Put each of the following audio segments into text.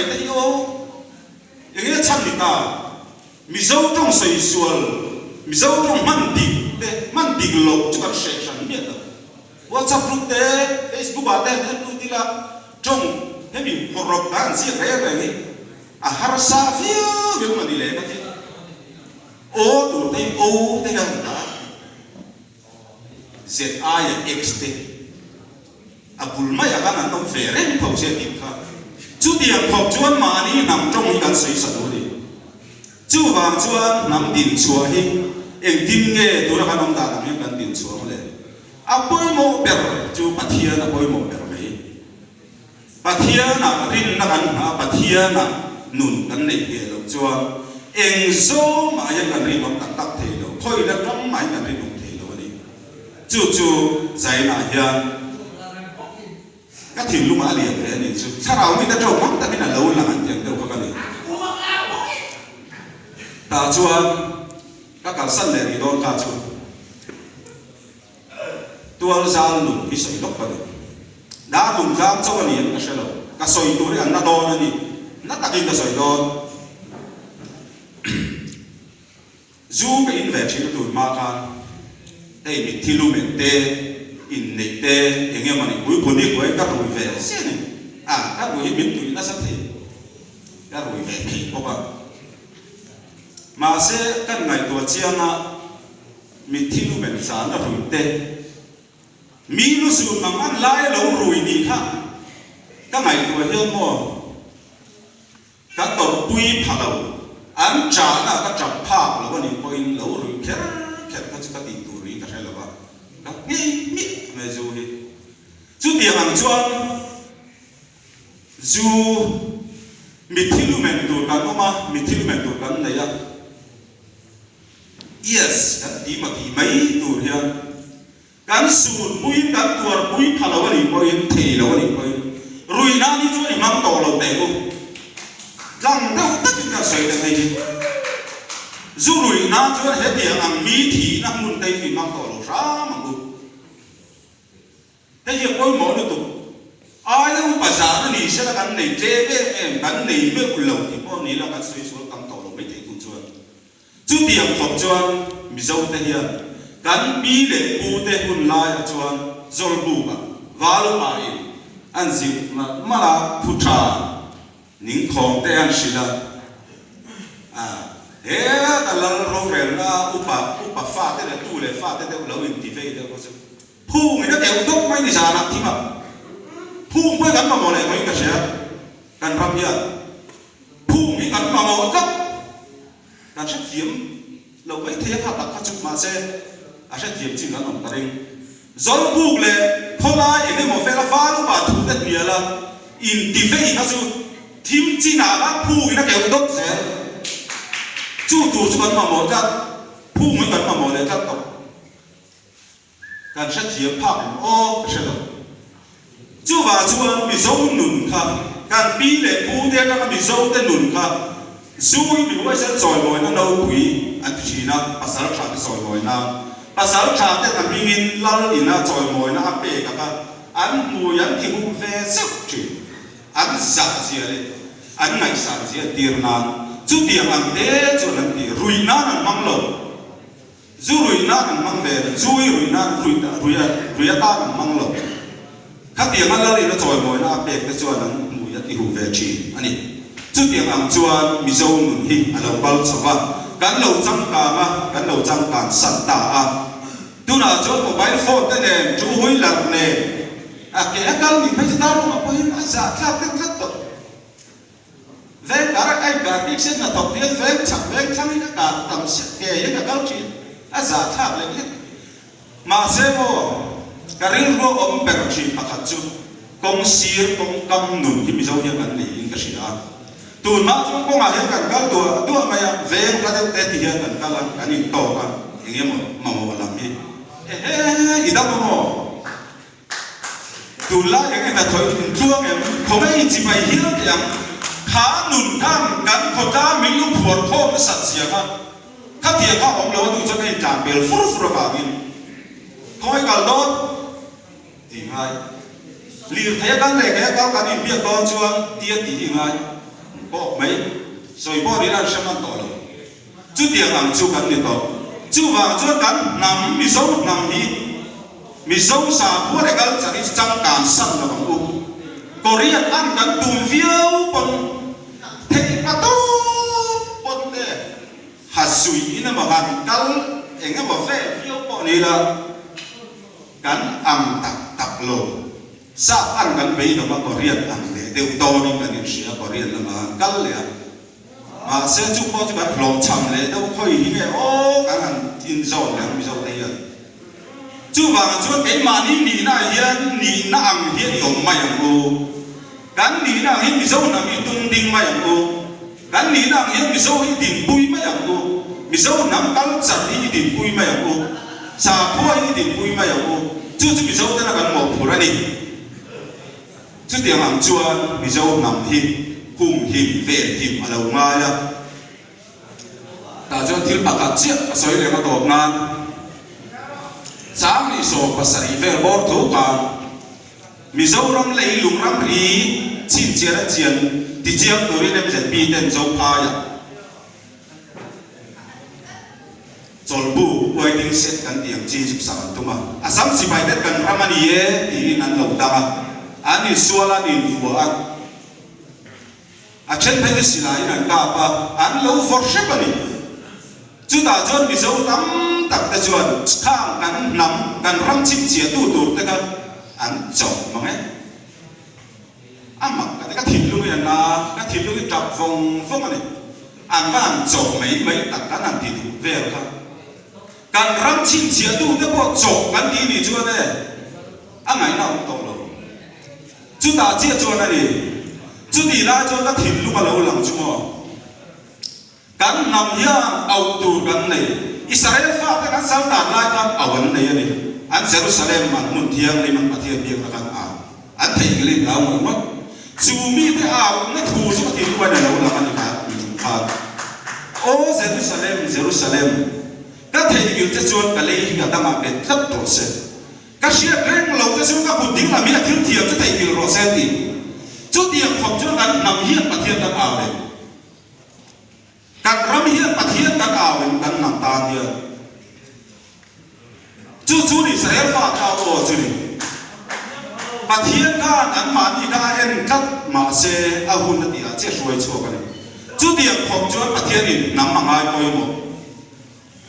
mai te hi aw. Enge chhan ni ta? Mizo tawng sawi sual, Mizo tawng hman dik te hman dik loh chu kan hreh hran miah lo. WhatsApp group te, Facebook ah te han lut ila tawng hemi hawrawp kan han ziak reng reng hi a harsa viau viau mah ni le ka ti. Aw tur te hi O te hian an dah a. ZI a X te a bul maiah khan an awm ve reng tho che tih kha chutiang khawp chuan mahni hnam tawng hi kan sawi sa duh a ni. Chuvang chuan hnam dinchhuah hi engtin nge tuna kan awm dan ang hian kan dinchhuah ang le? A pawimawh ber chu Pathian a pawimawh ber mai. Pathianah rinna kan hna, Pathianah nun kan neih ve loh chuan eng zawng mah hian kan rinawm tak tak thei lo, khawila ram mah hian kan rinawm thei lo a ni. Chu chu Zainah hian ka thinlungah a lian ve a nih chu. Thlarau mite tawk hmang takin a lo lang an ti ang deuh kha ka ni. Tah chuan ka kalsan leh rih dawn kha chu. Tual zal nun hi sawi lawk ka duh. Dar lung tlang chauh a ni em ka hre lo. Ka sawi tur hi an na dawn a ni. Na takin ka sawi dawn. Zu ka in ve thin a tun hma khan hei mitthi lumen te, inneih te, eng emaw ni puipun hi kuai ka rui ve zia a ni. A, ka rui hi min tui nasa thei. Ka rui ve thei bawk a. Mahse, kan ngaihtuah chiang a. Mitthi lu men zan a rui te, mi lu zun mang an lai a lo rui nih kha ka ngaihtuah hian maw ka tawrhpui pha lo, an chahna ka chap phak lo a nih pawhin lo rui kher kher kha chu ka tih tur niin ka hre lo a, ka nghei hmiah mai zu hi. Chutiang ang chuan zu mitthi lu men tur kan awm a, mitthi lu men tur kan nei a. Yes, kan ti ma tih mai tur hian kan sunpuiin kan tuarpui pha lo a nih pawhin, thei lo a nih pawhin rui nan hi chuan i hmang tawh lo teh u. Tlang deuh takin kan sawi ta hei hi. Zu ruih nan chuan hetiang ang mi thihna hmun te hi chu i hmang tawh lo hram ang u. Hei hi a pawimawh lutuk. Aia upa zan a ni sela kan nei tlem em em, kan nei meuh lo tih pawh ni ila kan sawi sual tam tawh lo mai thei tu chuan. Chutiang khawp chuan Mizo te hian kan pi leh pu te hun laiah chuan Zawlbuk ah val upa in an zilh malh malh a, thu tha Ningkhawng te an hrilh a, a heta lal rorelna upa upa fate leh tu leh fate deuh lo inti vei deuh kha chu Phung in a deuh dawk mai ni zanah thim a, phung pawh hi kan mamawh leh ngawin ka hria, kan ram hian phung hi kan mamawh tlat, kan hrethiam lo mai thei a kha tak kha chu mahse a hrethiam chin kan awm ka ring. Zawlbuk leh khawlai eng emaw vela val upa thu te hnial a inti vei kha chu thim chinah khan phung in a keuh dawk zel, chu tur chu kan mamawh tlat, phung hi kan mamawh leh tlat tawh. Kan hrethiam phak em aw ka hre lo. Chuvang chuan Mizo nun kha kan pi leh pu te atanga Mizo te nun kha Zu hi mi huaisen chawimawina nopui an ti thin a, pasal tha te chawimawina. Pasal tha te hna hmingin lal ina chawimawina a pek a kha an hmui an ti huh ve zeuh thin. An zah zia leh an ngaihsan zia tir nan chutiang ang te chuan an ti. Ruih nan an hmang lo. Zu ruih nan an hmang ve lo, zu i ruih nan ruih ruih a ruih atan an hmang lo. Khatiang a lal in a chawimawina a pek te chuan an hmui a ti huh ve thin a ni. Chutiang ang chuan Mizo nun hi a lo kal chho va, kan lo changkang a, kan lo changkan san ta a. Tunah chuan mobile phone te nen, two wheeler nen a ke a kal nih phei chu darlawngah pawhin a zahthlak deuh tlat tawh. Veng kar a in kar bik sen hnathawk hian veng chhak veng thlang in a kar tam siah ke hian ka kal thin a zah thlak lek lek. Mahse maw ka rilru a awm ber thin pakhat chu kawng sir kawng kam nun hi Mizo hian kan nei in ka hria a. Tunhma chuan kawngah hian kan kal duah duah mai a, veng hla deuh te ti hian kan kal a, kan in tawk a, eng emaw mamawh lam hi ehe i dam a maw? Tunlai eng eng hnathawih in tluang em? Khawngei chibai hial teh ang. Kha nun khan kan khawtlang min lu phuar khawm nasat zia kha khatiang kha awm lo a duh chuan ka intlan bel fur fur avangin khawngaih kal dawn tih ngai. Lirthei a kal leh kei a kal kan inbiak dawn chuan tia tih hi ngai. Kawk mai. Sawi pawh nila an hre hman tawh lo. Chutiang ang chu kan ni tawh. Chuvang chuan kan hnam, Mizo hnam hi Mizo sakhua leh culture hi changkan san lo ang u. Korean an kan tum viau pawn theih hma tawp pawn le ha zui in emaw han kal eng emaw vel viau pawh ni ila kan ang tak tak lo. Sap an kan bei lo va, Korean ang leh deuh dawnin kan inhria, Korean lamah han kal leh a. Mahse chu pawh chu kan hlawhchham leh deuh khawi hi nge aw kan han inzawn leh ang Mizo te hian. Chuvangah chuan keimahni nihna ah hian nihna ang hian i awm mai ang u. Kan nihna ang hian Mizo hnam hi i tung ding mai ang u. Kan nihna ang hian Mizo hi i dinpui mai ang u. Mizo hnam culture hi i dinpui mai ang u. Sakhua hi i dinpui mai ang u. Chu chu Mizo tena kan mawhphurh a ni. Chutiang ang chuan Mizo hnam hi humhim velhim a lo ngai a. Tah chuan thil pakhat chiah ka sawi leh a tawp nan 27 vel bawr tho khan Mizoram leilung ramri chhinchhiar a chian tichiang turin MZP ten Zophaiah chawlhbu waiting shed kan tih ang chi zuk sak an tum a, Assam sipai ten kan ram a ni e tiin an lo dang a, an insual a, an invuah a, a then phei chu silaiin an kap a, an lo vawr hrep a ni. Chutah chuan Mizo tam tak te chuan khang kan hnam, kan ram chhimchhiah tu tur te kha an chawh mang e. A mak ka ti, ka thinlung hi a na, ka thinlung hi tap vawng vawng a ni. An va han chawh mai mai tak kan han ti duh vel kha. Kan ram chhinchhiah tu te pawh chawh kan ti nih chuan e, a ngaihna awm tawh lo. Chutah chiah chuan a ni, chutih lai chuan ka thinlung a lo lang chu maw. Kan hnam hian auh tur kan nei. Israel fate kan sal dan lai khan auh an nei a ni. An Jerusalem, an hmun thianghlim, an Pathian biakna khan au an theihnghilh in hlau ngawih ngawih. Chu mite auhna thu chu ka tih luain a lo lang a ni kha mi tum khan. Aw Jerusalem, Jerusalem, ka theihnghilh che chuan ka lei hi ka dangah bet tlat rawh se. Ka hriat reng lo te chu ka kut ding lam hi a thil thiam chu theihnghilh rawh se a ti. Chutiang khawp chuan kan hnam hian Pathian kan au reng. Kan ram hian Pathian kan au in kan hnam tan hian chu chu ni Israel fa kha aw chu ni. Pathian khan an mahni kha a en tlat mahse a hun a tih ah chiah hruai chhuak a ni. Chutiang khawp chuan Pathian in hnam a ngai pawimawh.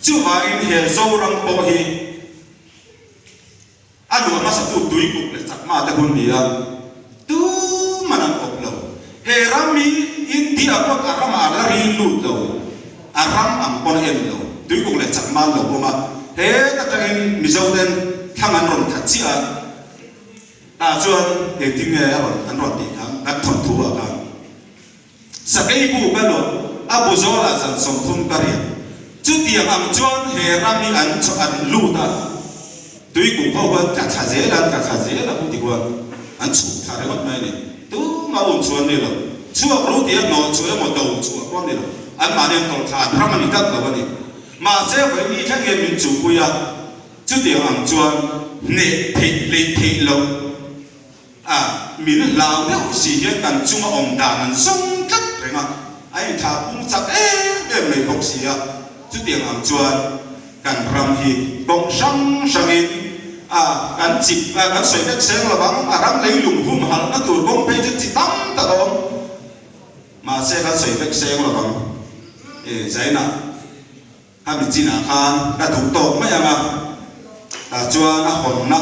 Chuvangin he Zoram pawh hi A luah hmasatu tuikuk leh chakma te hun ni a, tuman an awp lo. He ram hi India pawn a ramah a la ri lut lo, a ram ang pawn a en lo. Tuikuk leh chakma an lo awm a, heta tangin Mizo ten thlang an rawn khat chiah a, tah chuan engtin nge a rawn an rawn tih kha kan thawnthu ah khan. Sakei bu ka luah, a bu zawlah zan 30 ka riak. Chutiang ang chuan he ram hi an an lut a, tuikuk ho khan tla thla zel a, an tla thla zel a, huti khuan an chhuk thla ringawt mai a ni. Tumah um chu an ni lo. Chhuak ru tih a hnawh chu emaw do chhuah pawh an ni lo. Anmahni an tawlh thla, an ram a ni tlat lo a ni. Mahse vawiin thleng hian min chuhpui a, chutiang ang chuan hneh theih hleih theih loh. A, min hlau deuh si hian kan chunga awm dan an zawng tlat reng a, a inthlah pung chak em em mai bawk si a. Chutiang ang chuan kan ram hi kawng hrang hrangin a kan chip a, kan sawi vek seng lo vang, a ram leilung humhalhna tur kawng phei chu chi tam tak a awm. Mahse kan sawi vek seng lo vang, e Zaina. Khami chinah khan ka duh tawk mai ang a, tah chuan a hawnna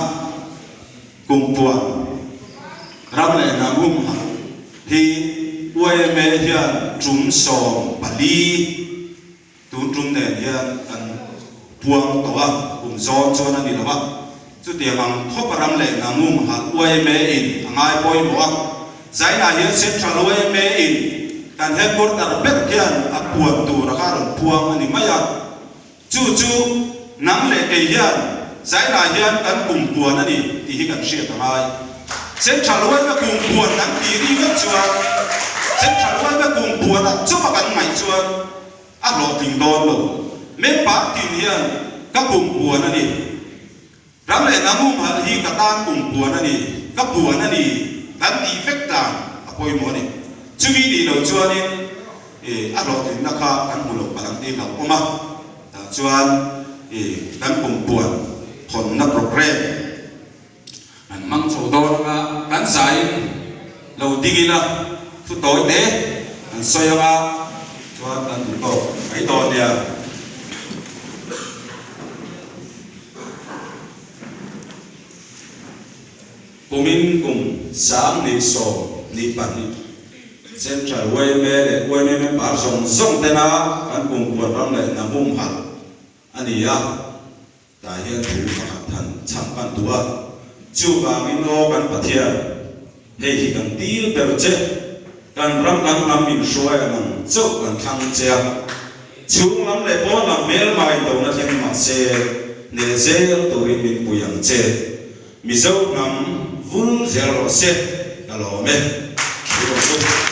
kumpuan ram leh hnam humhalh hi yma hian tum 14 tun tum nen hian kan puang tawh a, kum zawn chuan a ni lo a. Chutiang ang khawp ram leh hnam humhalh yma in a ngai pawimawh a, Zainah hian Central yma in kan headquarter ber khian a puan tur a kha rawn phuang a ni mai a, chu chu nang leh kei hian Zainah hian kan kum puan a ni tih hi kan hriat a ngai. Central yma kum puan kan tih ri ngawt chuan Central yma kum puan a chauh a kan ngaih chuan a hlawhtling dawn lo. Member tin hian ka kum puan a ni. Ram leh hnam humhalh hi ka tan kum puan a ni, ka puan a ni kan tih vek tlan a pawimawh a ni. Chumi nih loh chuanin a hlawhtlinna kha kan hmu lo palh ang tih hlauhawm a. Tah chuan kan kumpuan hawnna programme An hmang chho dawn anga kan zaiin lo ding ila thu tawi te an sawi anga chuan kan duh tawk mai dawn nia. Kumin kum 2022 Central yma leh yma member zawng zawng tena kan kumpuan ram leh hna humhalh a ni a. Tah hian thu pakhat han chhang kan duh a, chuvangin aw kan Pathian, hei hi kan dil ber che, kan ram kan hnam min hruai ang ang chauh kan thlang che a, chhung lam leh pawn lam hmelma indona thleng mah se, hneh zel turin min pui ang che. Mizo hnam vul zel rawh se, ka lawm e. Thu rawh chu.